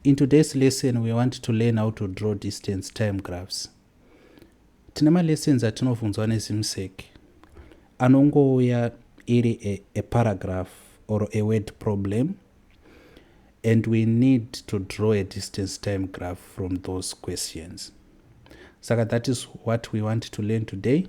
In today's lesson, we want to learn how to draw distance time graphs. Tine malessons atinobvunzwa neZIMSEC anongouya iri a paragraph or a word problem, and we need to draw a distance time graph from those questions. Saka that is what we want to learn today,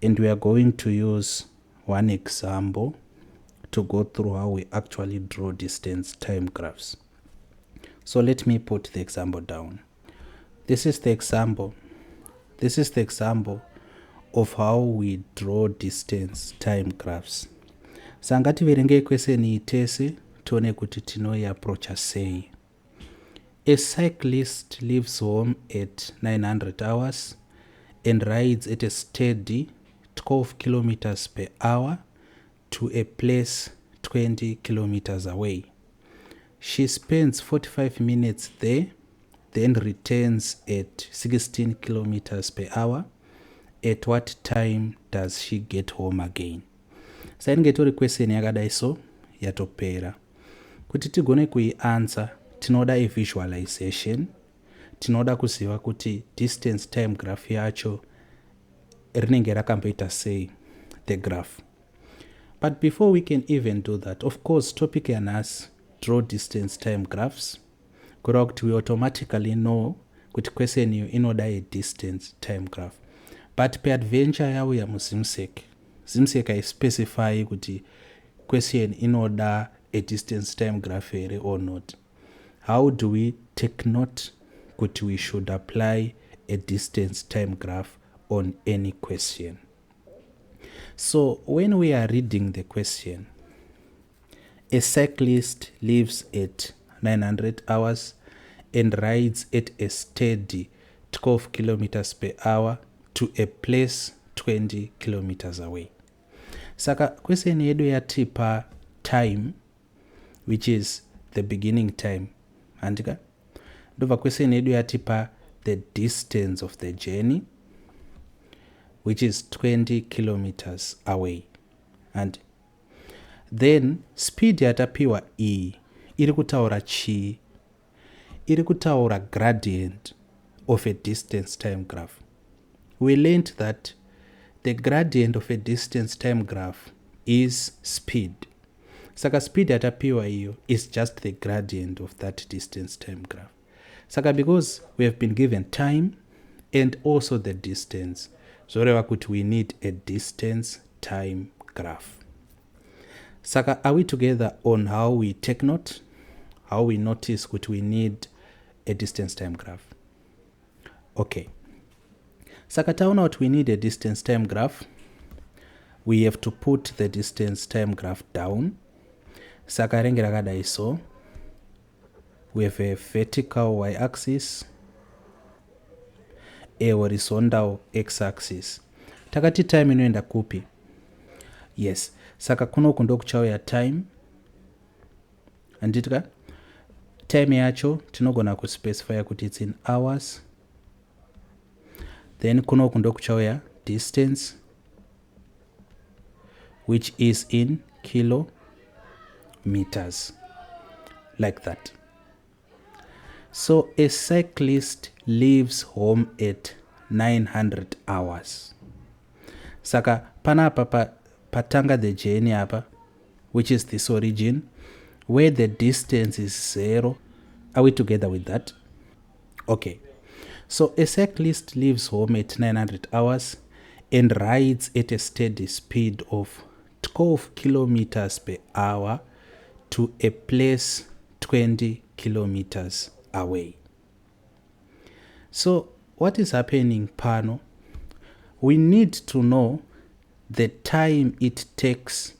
and we are going to use one example to go through how we actually draw distance time graphs. So let me put the example down. This is the example. This is the example of how we draw distance time graphs. Saka ngativerengei question iyi tese, tione kuti tinoiapproacha sei. A cyclist leaves home at 900 hours and rides at a steady 12 kilometers per hour to a place 20 kilometers away. She spends 45 minutes there, then returns at 16 kilometers per hour. At what time does she get home again? Saka inenge itori question yakadai, so yatopera. Kuti tigone kuianswer, tinoda ivisualization. Tinoda kuziva kuti distance time graph yacho rinenge rakamboita sei, the graph. But before we can even do that, of course, topic yanhasi, draw distance time graphs, kureva kuti we automatically know kuti question iyo inoda a distance time graph. But peradventure yauya muZIMSEC, ZIMSEC haispecify kuti question inoda a distance time graph here or not. How do we take note kuti we should apply a distance time graph on any question? So when we are reading the question, a cyclist leaves at 900 hours and rides at a steady 12 kilometers per hour to a place 20 kilometers away. Saka question yedu yatipa time, which is the beginning time, handika? Ndobva question yedu yatipa the distance of the journey, which is 20 kilometers away. And then speed yatapiwa iyi iri kutaura chii? Iri kutaura gradient of a distance time graph. We learned that the gradient of a distance time graph is speed. Saka speed yatapiwa iyo is just the gradient of that distance time graph. Saka because we have been given time and also the distance, zvoreva kuti we need a distance time graph. Saka are we together on how we take note, how we notice kuti we need a distance time graph? Okay, saka taona kuti we need a distance time graph. We have to put the distance time graph down. Saka ringe rakadai. So we have a vertical y axis, a horizontal x axis. Takati time inoenda kupi? Yes, saka kunoku ndokuchauya time, handiti? Time yacho tinogona kuspecifya kuti it's in hours. Then kunoku ndokuchauya distance, which is in kilometers, like that. So a cyclist leaves home at 900 hours. Saka panapa patanga the journey apa, which is this origin where the distance is zero. Are we together with that? Okay, so a cyclist leaves home at 900 hours and rides at a steady speed of 12 kilometers per hour to a place 20 kilometers away. So what is happening pano? We need to know the time it takes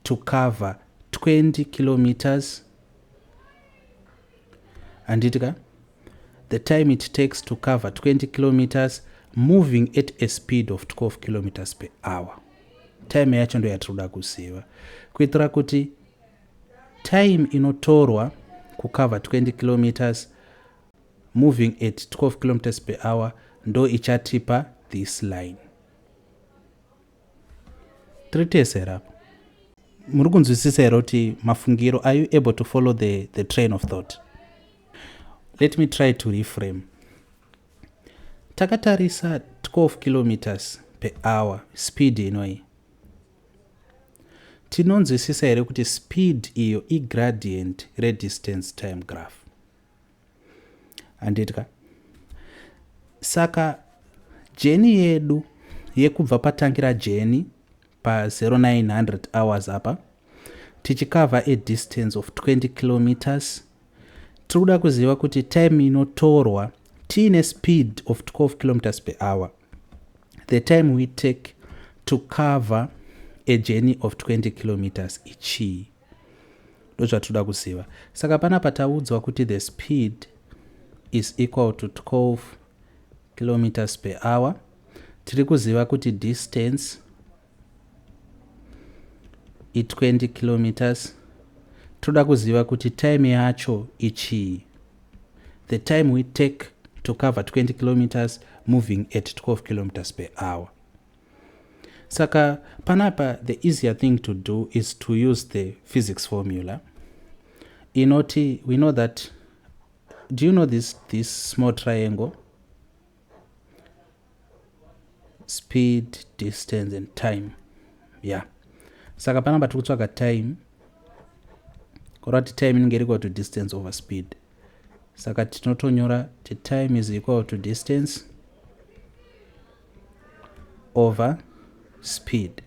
to cover 20 kilometers, handiti ka? The time it takes to cover 20 kilometers moving at a speed of 12 kilometers per hour. Time yacho ndo yatinoda kuziva kuitira kuti time inotorwa kucover 20 kilometers moving at 12 kilometers per hour ndo ichatipa this line. Tiri tese here apo? Muri kunzwisisa here kuti mafungiro? Are you able to follow the train of thought? Let me try to reframe. Takatarisa 12 kilometers per hour speed inoyi. Tinonzwisisa here kuti speed iyo igradient redistance time graph? Handiti ka? Saka jeni yedu yekubva patangira jeni pa 0900 hours apa tichikavha a distance of 20 kilometers, tiri kuda kuziva kuti time inotorwa tiine speed of 12 kilometers per hour, the time we take to cover a journey of 20 kilometers ichii? Ndozvatinoda kuziva. Saka panapa taudzwa kuti the speed is equal to 12 kilometers per hour. Tiri kuziva kuti distance i20 kilometers. Toda kuziva kuti time yacho ichii, the time we take to cover 20 kilometers moving at 12 kilometers per hour. Saka panapa the easier thing to do is to use the physics formula inoti, we know that, do you know this small triangle? Speed, distance and time. Yeah, saka panapa tiri kutsvaga time, kureva kuti time inenge iri equal to distance over speed. Saka tinotonyora kuti time is equal to distance over speed.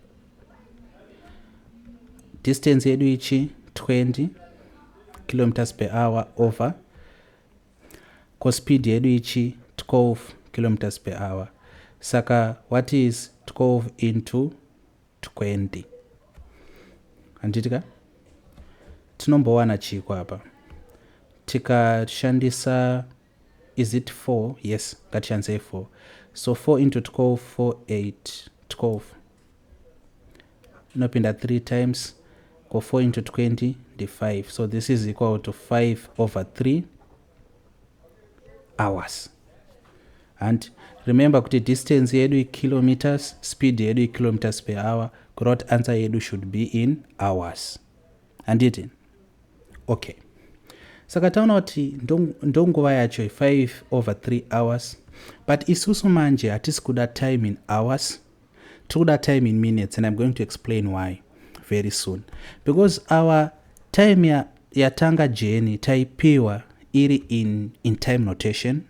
Distance yedu ichi 20 kilometers per hour over ko speed yedu ichi 12 kilometers per hour. Saka what is 12 into 20? Handiti ka? Tinombowana chiko apa tikashandisa? Is it 4? Yes, ngatishandisei 4. So 4 into 12, 4, 8, 12 inopinda 3 times. Ko 4 into 20 ndi 5. So this is equal to 5 over 3 hours. And remember kuti distance yedu ikilometers, speed yedu ikilometers per hour, kureva kuti answer yedu should be in hours, handiti? Okay, saka taona kuti ndonguva yacho 5 over 3 hours, but isusu manje hatisi kuda time in hours, tiri kuda time in minutes, and I'm going to explain why very soon, because our time yatanga journey taipiwa iri in time notation,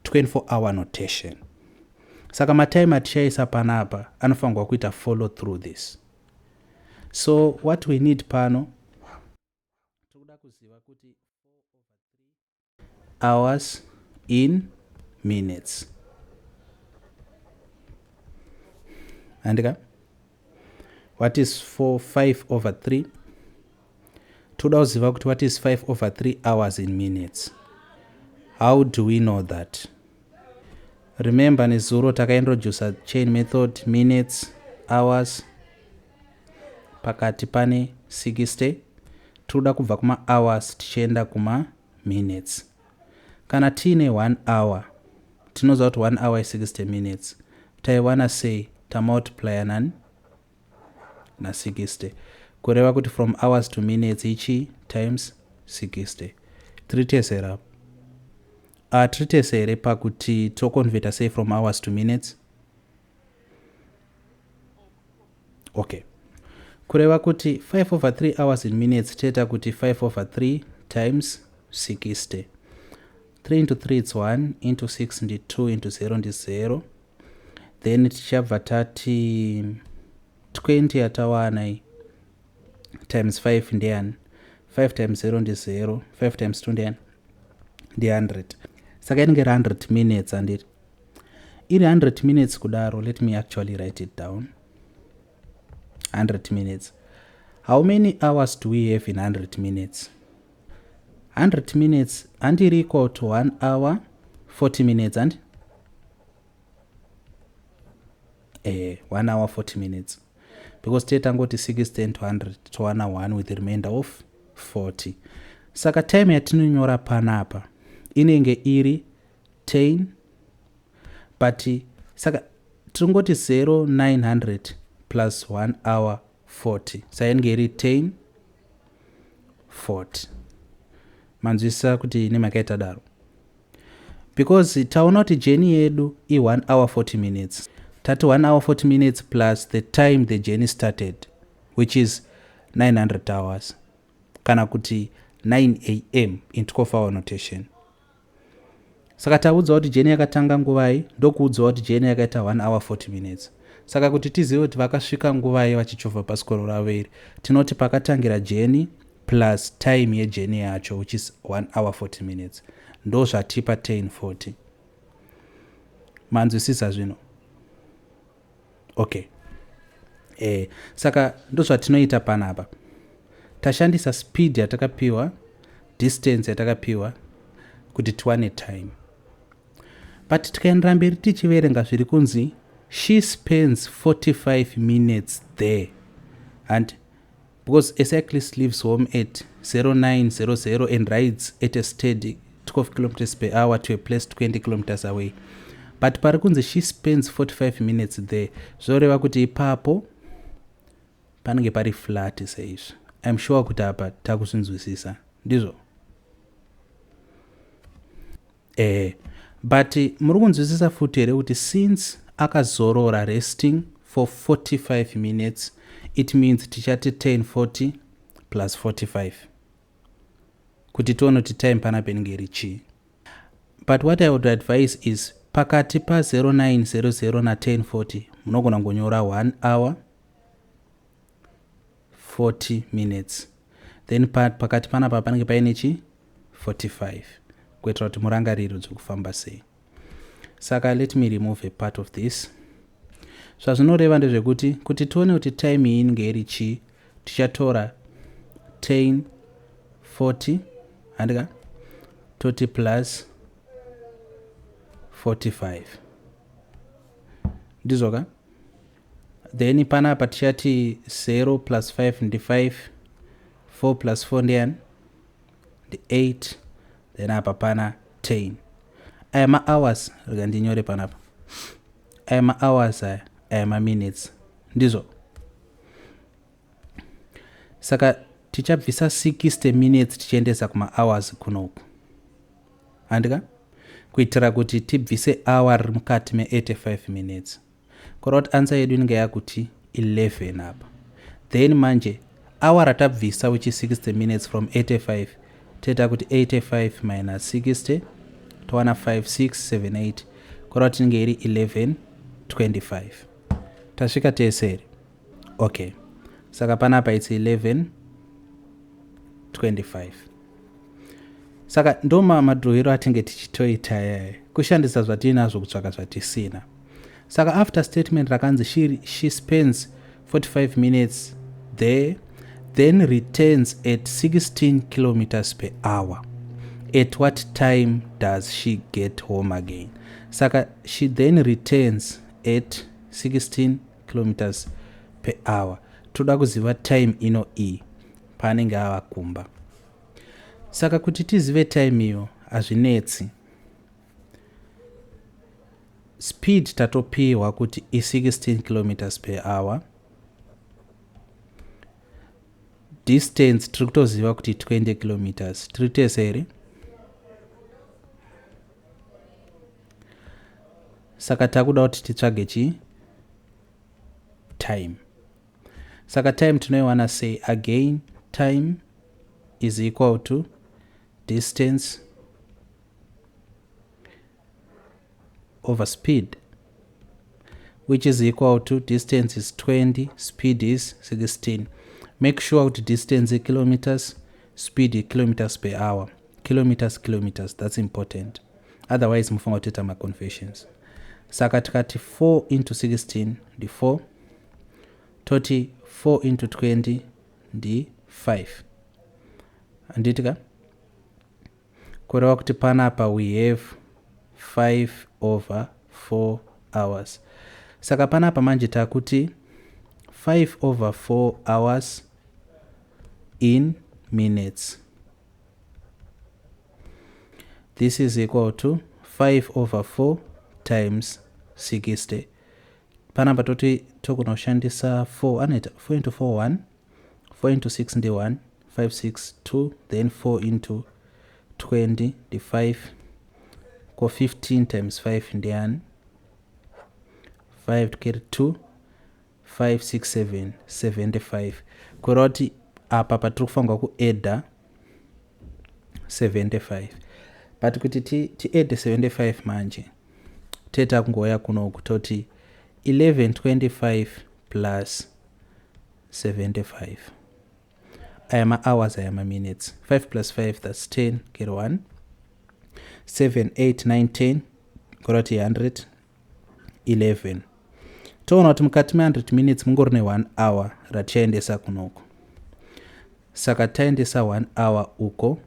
24 hour notation. Saka matime atichaisa panapa anofanirwa kuita follow through this. So what we need pano, tikuda kuziva kuti 4 over 3 hours in minutes, andika? What is 4 5 over 3? Toda kuziva kuti what is 5 over 3 hours in minutes? How do we know that? Remember nezuro takaintroduca chain method, minutes, hours, pakati pane 60. Tinoda kubva kuma-hours tichienda kuma-minutes. Kana tiine 1 hour, tinoziva kuti 1 hour i60 minutes. Taiwana sei? Tamultiplya nani? Na60. Kureva kuti from hours to minutes ichi times 60. Tiri tese here apo? Tiri tese here pakuti toconverta sei from hours to minutes? Okay, kureva kuti 5 over 3 hours in minutes toita kuti 5 over 3 times 60. 3 into 3 it's 1, into 6 ndi 2, into 0 ndi 0. Then tichabva tati 20 yatawana iyi times 5 ndeyani? 5 times 0 ndi 0, 5 times 2 ndeyani? Ndi 100. Saka inenge iri 100 minutes, handiti? Iri 100 minutes kudaro, let me actually write it down. 100 minutes. How many hours do we have in 100 minutes? 100 minutes handiri equal to 1 hour 40 minutes, handi? 1 hour 40 minutes, because tee tangoti 60 to 100, towana 1 with the remainder of 40. Saka time yatinonyora panapa inenge iri 10, but saka tingoti 0900 plus 1 hour 40, saka inenge iri 10 40. Manzwisisa kuti nemhaka itadaro? Because taona kuti journey yedu i1 hour 40 minutes. Tati 1 hour 40 minutes plus the time the journey started, which is 900 hours, kana kuti 9 am in 12 hour notation. Saka taudzwa kuti journey yakatanga nguvai, ndokuudzwa kuti journey yakaita 1 hour 40 minutes. Saka kuti tizive kuti vakasvika nguvai vachichovha bhasikoro ravo iri, tinoti pakatangira journey plus time yejourney yacho, which is 1 hour 40 minutes, ndo zvatipa 1040. Manzwisisa zvino? Okay, saka ndozvatinoita panapa. Tashandisa speed yatakapiwa, distance yatakapiwa kuti tiwane time. But tikaendera mberi tichiverenga zviri kunzi she spends 45 minutes there, and because a cyclist leaves home at 0900 and rides at a steady 12 kilometers per hour to a place 20 kilometers away. But pari kunzi she spends 45 minutes there, zvoreva kuti ipapo panenge pari flat seizvi. I'm sure kuti apa takuzvinzwisisa, ndizvo? But muri kunzwisisa futi here kuti since akazorora, resting for 45 minutes, it means tichati 1040 plus 45 kuti tione kuti time panapa inenge iri chii? But what I would advise is pakati pa0900 na1040 munogona kungonyora 1 hour 40 minutes, then pakati panapa panenge paine chi 45, kuitira kuti murangariro dzekufamba sei. Saka let me remove a part of this. Zvazvinoreva ndezvekuti kuti tione kuti time iyi inenge iri chii, tichatora 10 40, handika, toti plus 45, ndizvoka? Then panapa tichati 0 plus 5 ndi 5, 4 plus 4 ndiyani? Ndi 8. Then apa pana 10. Aya mahours, rega ndinyore panapa, aya mahours, aya maminutes, ndizvo? Saka tichabvisa 60 minutes tichiendesa kumahours kunoku, handika, kuitira kuti tibvise hour riri mukati me85 minutes. Kureva kuti answer yedu inenge yakuti 11 apa. Then manje hour ratabvisa, which is 60 minutes from 85, toita kuti 85 minus 60, towana 5 6 7 8, kureva kuti inenge iri 11 25. Tasvika tese here? Okay, saka panapa it's 11 25. Saka ndo madrohero atinge tichitoita yaya, kushandisa zvatiinazvo kutsvaka zvatisina. Saka after statement rakanzi she spends 45 minutes there, then returns at 16 kilometers per hour, at what time does she get home again? Saka she then returns at 16 kilometers per hour, toda kuziva time ino e paanenge ava kumba. Saka kuti tizive time iyo hazvinetsi. Speed tatopiwa kuti i16 kilometers per hour, distance tiri kutoziva kuti 20 kilometers. Tiri tese here? Saka takuda kuti titsvage chi time. Saka time tinoiwana sei? Again, time is equal to distance over speed, which is equal to distance is 20, speed is 16. Make sure kuti distance kilometers, speed kilometers per hour, kilometers, kilometers, that's important, otherwise mufanira kutoita maconversions. Saka tikati 4 into 16 ndi 4, toti 4 into 20 ndi 5, handiti ka? Kureva kuti panapa we have 5 over 4 hours. Saka panapa manje takuti 5 over 4 hours in minutes, this is equal to 5 over 4 times 60. Panapa toti togona kushandisa 4, anoita 4 into 4 1, 4 into 6 ndi 1, 5 6 2, then 4 into 20 ndi 5. Ko 15 times 5 ndeyani? 5 carry 2, 5, 6, 7, 75. Kureva kuti apa patiri kufanirwa kuadda 75, but kuti tiadde 75 manje, teta kungouya kunoku toti 1125 plus 75. Aya mahours, aya maminutes. 5 plus 5, that's 10, carry 1, 7, 8, 9, 10. Kureva kuti 111. Toona kuti mukati me100 minutes mungori ne1 hour ratichaendesa kunoku. Saka taendesa 1 hour uko,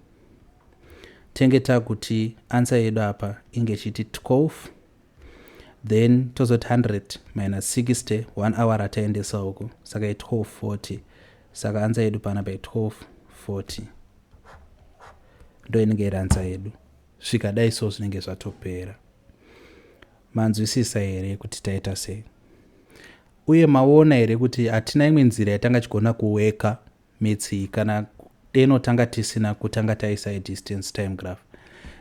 tenge takuti answer yedu apa inge ichiti 12, then tozoti 100 minus 60, 1 hour rataendesa uko, saka i1240. Saka answer yedu panapa i1240, ndo inenge iri answer yedu. Zvikadai so, zvinenge zvatopera. Manzwisisa here kuti taita sei? Uye maona here kuti hatina imwe nzira yatanga chigona kuweka maths kana deno tanga tisina kutanga taisa distance time graph?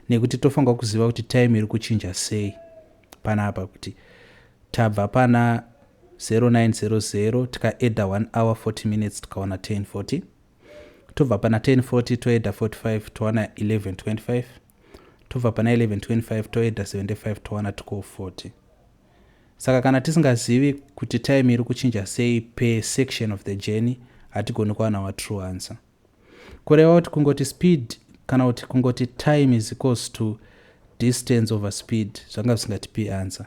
Nekuti tofanirwa kuziva kuti time iri kuchinja sei panapa, kuti tabva pana 0900, tikaadda 1 hour 40 minutes, tikawana 1040. Tobva pana 1040, toadda 45, towana 1125. Tobva pana 1125, toadda 75, towana 1240. Saka kana tisingazivi kuti time iri kuchinja sei per section of the journey, hatigoni kuwana our true answer. Kureva kuti kungoti speed kana kuti kungoti time is equals to distance over speed zvanga zvisingatipi answer.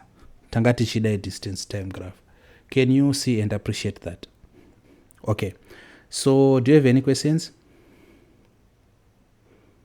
Tanga tichida distance time graph. Can you see and appreciate that? Okay, so do you have any questions?